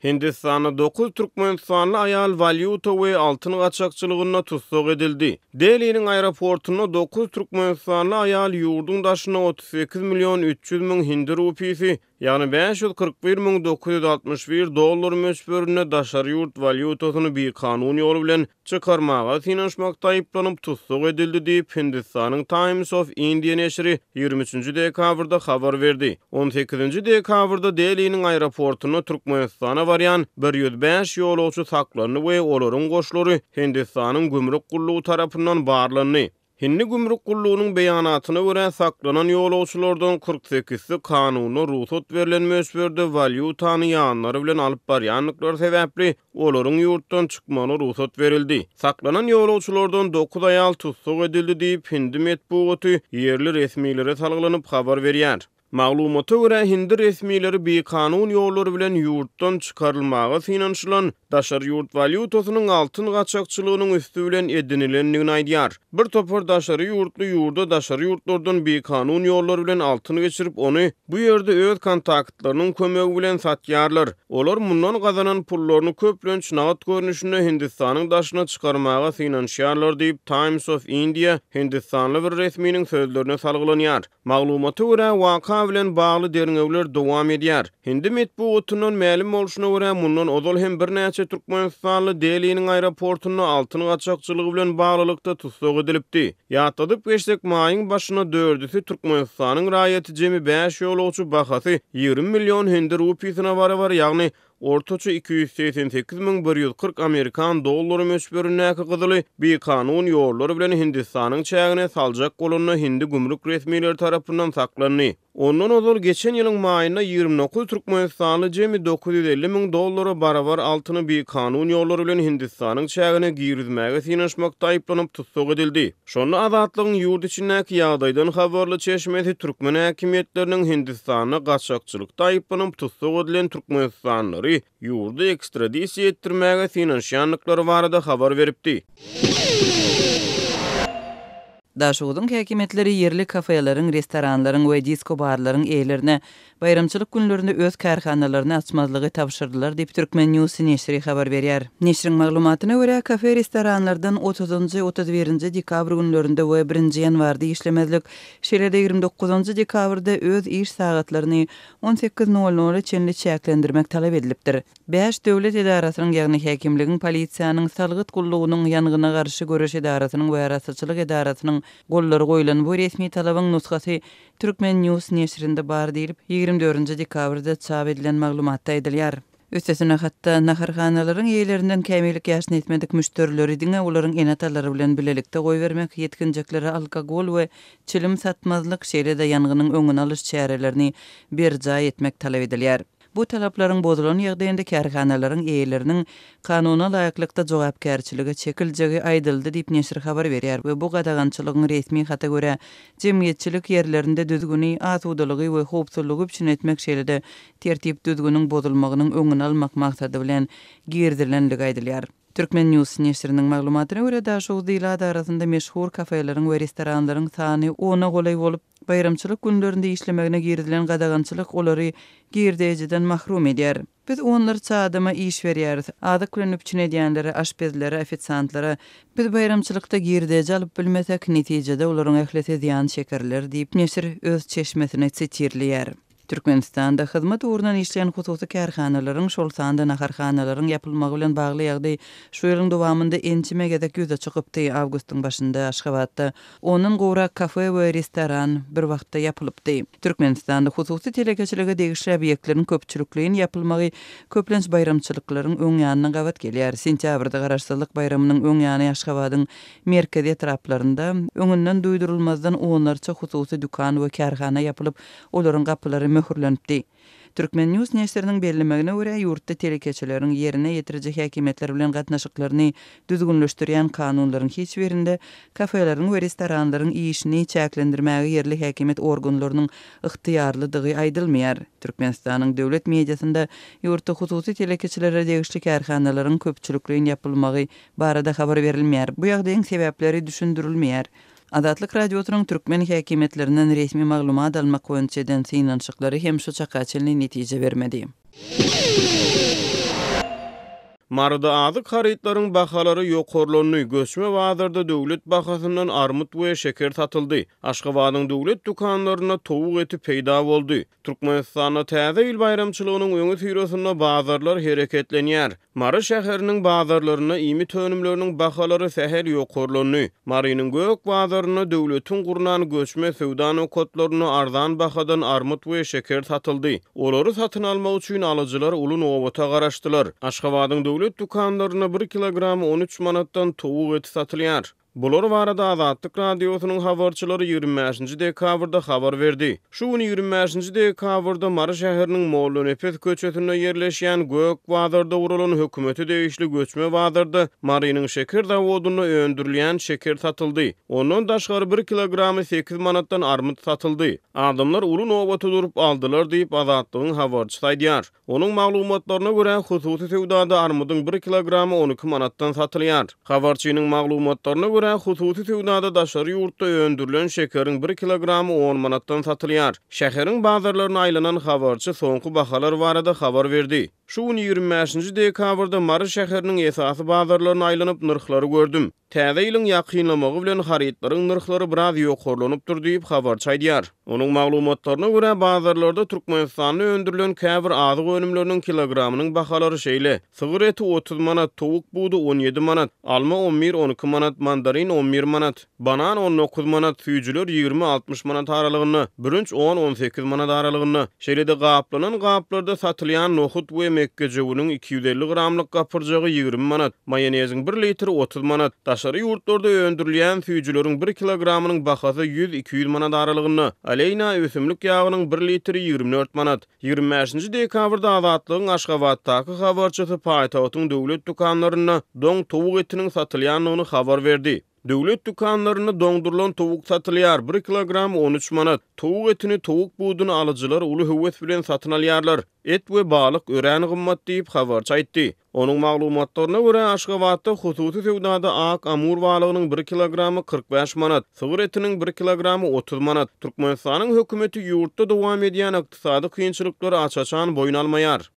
Hindistanda dokuz türkmenistanly aýal walýuta we altyn gaçakçylygynda tussag edildi. Deliniň aeroportynda dokuz türkmenistanly aýal ýurduň daşyna 38 million 300 müň hindi rupisi, ýagny 541 961 dollar möçberinde daşary ýurt walýutasyny bikanun ýol bilen çykarmaga synanyşmakda aýyplanyp tussag edildi diýip, Hindistanyň Times of India neşiri 23 dekabrda habar berdi. 18 dekabrda Deliniň aeroportynda Türkmenistana barýan 105 ýolagçy saklandy we olaryň goşlary Hindistanyň gümrük gullugy tarapyndan barlandy. Hindi gümrük gullugynyň beýanatyna görä, saklanan ýolagçylardan 48-si kanunda rugsat berlen möçberde walýutany ýanlary bilen alyp barýandyklary sebäpli, olaryň ýurtdan çykmagyna rugsat berildi. Saklanan ýolagçylardan dokuz aýal tussag edildi diýip, hindi metbugaty ýerli resmilere salgylanyp habar berýär. Maglumata görä, hindi resmileri bikanun ýollar bilen ýurtdan çykarylmaga synanyşylan daşary ýurt walýutasynyň altyn gaçakçylygynyň üsti bilen edinilendigini aýdýar. Bir topar daşary ýurtly ýurda daşary ýurtlardan bikanun ýollar bilen altyn geçirip, ony bu ýerde öz kontaktlarynyň kömegi bilen satýarlar. Olar mundan gazanan pullaryny köplenç nagt görnüşinde Hindistanyň daşyna çykarmaga synanyşýarlar diýip, Times of India hindistanly bir resminiň sözlerine salgylanýar. Maglumata görä, waka bilen bagly derňewler dowam edýär. Hindi metbugatyndan mälim bolşuna görä, mundan ozal hem birnäçe türkmenistanly Deliniň aeroportunda altyn gaçakçylygy bilen baglylykda tussag edilipdi. Ýatladyp geçsek, maýyň başynda dördüsi Türkmenistanyň raýaty jemi bäş ýolagçy bahasy 20 million hindi rupiýasyna barabar, ýagny ortaça 288 140 amerikan dollary möçberindäki gyzyly bikanun ýollar bilen Hindistanyň çägine saljak bolanda hindi gümrük resmileri tarapyndan saklandy. Ondan ozal geçen ýylyň maýynda 29 türkmenistanly jemi 950 müň dollara barabar altyny bikanun ýollar bilen Hindistanyň çägine girizmäge synanyşmakda aýyplanyp tussag edildi. Şonda Azatlygyň ýurt içindäki ýagdaýdan habarly çeşmesi türkmen häkimiýetleriniň Hindistanda gaçakçylykda aýyplanyp tussag edilen türkmenistanlylary ýurda ekstradisiýa etdirmäge synanyşýandyklary barada habar beripdi. Daşoguzyň häkimiýetleri ýerli kafeleriň, restoranlaryň we disko-barlaryň eýelerine Baýramçylyk günlerinde öz kärhanalaryny açmazlygy tabşyrdylar diýip, Turkmen News neşiri habar berýär. Neşiriň maglumatyna görä, kafe-restoranlardan otuzynjy, 31 nji dekabr günlerinde we birinji ýanwarda işlemezlik, şeýle-de 29 njy dekabrda öz iş sagatlaryny on sekiz nol nola çenli çäklendirmek talap edilipdir. Bäş döwlet edarasynyň, ýagny häkimligiň, polisiýanyň, salgyt gullugynyň, ýangyna garşy göreş edarasynyň we arassaçylyk edarasynyň gollary goýlan bu resmi talabyň nusgasy Turkmen. News neşirinde bar diýlip, 24 nji dekabrda çap edilen maglumatda aýdylýar. Üstesine, hatda naharhanalaryň eýelerinden kämillik ýaşyna ýetmedik müşderileri diňe olaryň ene-atalary bilen bilelikde goýbermek, ýetginjeklere alkogol we çilim satmazlyk, şeýle-de ýangynyň öňüni alyş çärelerini berjaý etmek talap edilýär. Bu talaplaryň bozulan ýagdaýynda kärhanalaryň eýeleriniň kanuna laýyklykda jogapkärçilige çekiljegi aýdyldy diýip neşir habar berýär we bu gadagançylygyň resmi hata görä jemgyýetçilik ýerlerinde düzgüni, asudalygy we howpsuzlygy üpjün etmek şeýle-de tertip-düzgüniň bozulmagynyň öňüni almak maksady bilen girizilenligi aýdylýar. Turkmen. News neşiriniň maglumatyna görä, Daşoguzda ilat arasynda meşhur kafeleriň we restoranlaryň sany ona golaý bolup, baýramçylyk günlerinde işlemegine girizilen gadagançylyk olary girdejiden mahrum edýär. Biz onlarça adama iş berýäris, azyk bilen üpjün edýänlere, aşpezlere, ofisiantlara. Biz baýramçylykda girdeji alyp bilmesek, netijede olaryň ählisi zyýan çekerler diýip, neşir öz çeşmesini sitirleýär. Türkmenistanda hyzmat ugrundan işleýän hususy kärhanalaryň, şol sanda naharhanalaryň ýapylmagy bilen bagly ýagdaý şu ýylyň dowamynda ençeme gezek ýüze çykypdy. Awgustyň başynda Aşgabatda ondan gowrak kafe we restoran bir wagtda ýapylypdy. Türkmenistanda hususy telekeçilige degişli obýektleriň köpçülikleýin ýapylmagy köplenç baýramçylyklaryň öň ýanyna gabat gelýär. Sentýabrda Garaşsyzlyk baýramynyň öň ýany Aşgabadyň merkezi etraplarynda öňünden duýdurylmazdan onlarça hususy dükan we kärhana ýapylyp, Olaryň gapylary möhürlenipdi. Turkmen. News neşiriniň bellemegine görä, ýurtda telekeçileriň ýerine ýetiriji häkimiýetler bilen gatnaşyklaryny düzgünleşdirýän kanunlaryň hiç birinde kafeleriň we restoranlaryň işini çäklendirmäge ýerli häkimiýet organlarynyň ygtyýarlydygy aýdylmaýar. Türkmenistanyň döwlet mediasynda ýurtda hususy telekeçilere degişli kärhanalaryň köpçülikleýin ýapylmagy barada habar berilmeýär. Bu ýagdaýyň sebäpleri düşündirilmeýär. Azatlyk Radiosynyň türkmen häkimiýetlerinden resmi maglumat almak boýunça eden synanyşyklary hem şu çaka çenli netije bermedi. Maryda azyk harytlaryň bahalary ýokarlandy, göçme bazarda döwlet bahasyndan armyt we şeker satyldy. Aşgabadyň döwlet dükanlarynda towuk eti peýda boldy. Türkmenistanda Täze ýyl baýramçylygynyň öňüsyrasynda bazarlar hereketlenýär. Mary şäheriniň bazarlarynda iýmit önümleriniň bahalary sähel ýokarlandy. Marynyň gök bazarynda döwletiň gurnan göçme söwda nokatlarynda arzan bahadan armyt we şeker satyldy. Olary satyn almak üçin alyjylar uly nobata garaşdylar. Aşgabadyň döwlet dükanlarynda bir kilogramy 13 manatdan towuk eti satylýar. Bular barada Azatlyk Radiosynyň habarçylary 25-nji dekabrda habar berdi. Şu gün 25-nji dekabrda Mary şäheriniň Mollanepes köçesinde ýerleşýän Gök bazarda guralan hökümete degişli göçme bazarda Marynyň şeker zawodynda öndürilýän şeker satyldy. Ondan daşgary bir kilogramy sekiz manatdan armyt satyldy. Adamlar uly nobata durup aldylar diýip, Azatlygyň habarçysy aýdýar. Onuň maglumatlaryna görä, hususy söwdada armydyň bir kilogramy 12 manatdan satylýar. Habarçynyň maglumatlaryna görä, hususy söwdada daşary ýurtda öndürilen şekeriň bir kilogramy on manatdan satylýar. Şäheriň bazarlaryna aýlanan habarçy soňky bahalar barada habar berdi. Şu gün 25-nji dekabrda Mary şäheriniň esasy bazarlaryna aýlanyp, nyrhlary gördüm. Täze ýylyň ýakynlamagy bilen harytlaryň nyrhlary biraz ýokarlanypdyr diýip, habarçy aýdýar. Onuň maglumatlaryna görä, bazarlarda Türkmenistanda öndürilen käbir azyk önümleriniň kilogramynyň bahalary şeýle, sygyr eti 30 manat, towuk budy 17 manat, alma on bir, 12 manat, mandarin on bir manat. Banan 19 manat, süýjüler 20-60 manat aralygynda, bürünç 10-18 manat aralygynda. Şeýle-de gaplanan gaplarda satylýan nohut we mekgejöweniň 250 gramlyk gapyrjagy 20 manat, maýoneziň bir litri 30 manat. Daşary ýurtlarda öndürilýän süýjüleriň bir kilogramynyň bahasy 100-200 manat aralygynda. Aleýna ösümlik ýagynyň bir litri 24 manat. 25-nji dekabrda Azatlygyň Aşgabatdaky habarçysy paýtagtyň döwlet dükanlarynda doň towuk etiniň satylýandygyny habar berdi. Döwlet dükanlarynda doňdurylan towuk satylýar, bir kilogram 13 manat. Towuk etini, towuk buduny alyjylar uly höwes bilen satyn alýarlar. Et we balyk örän gymmat diýip, habarçy aýtdy. Onuň maglumatlaryna görä, Aşgabatda hususy söwdada ak amur balygynyň bir kilogramy 45 manat, sygyr etiniň bir kilogramy 30 manat. Türkmenistanyň hökümeti ýurtda dowam edýän ykdysady kynçylyklary aç-açan boýun almaýar.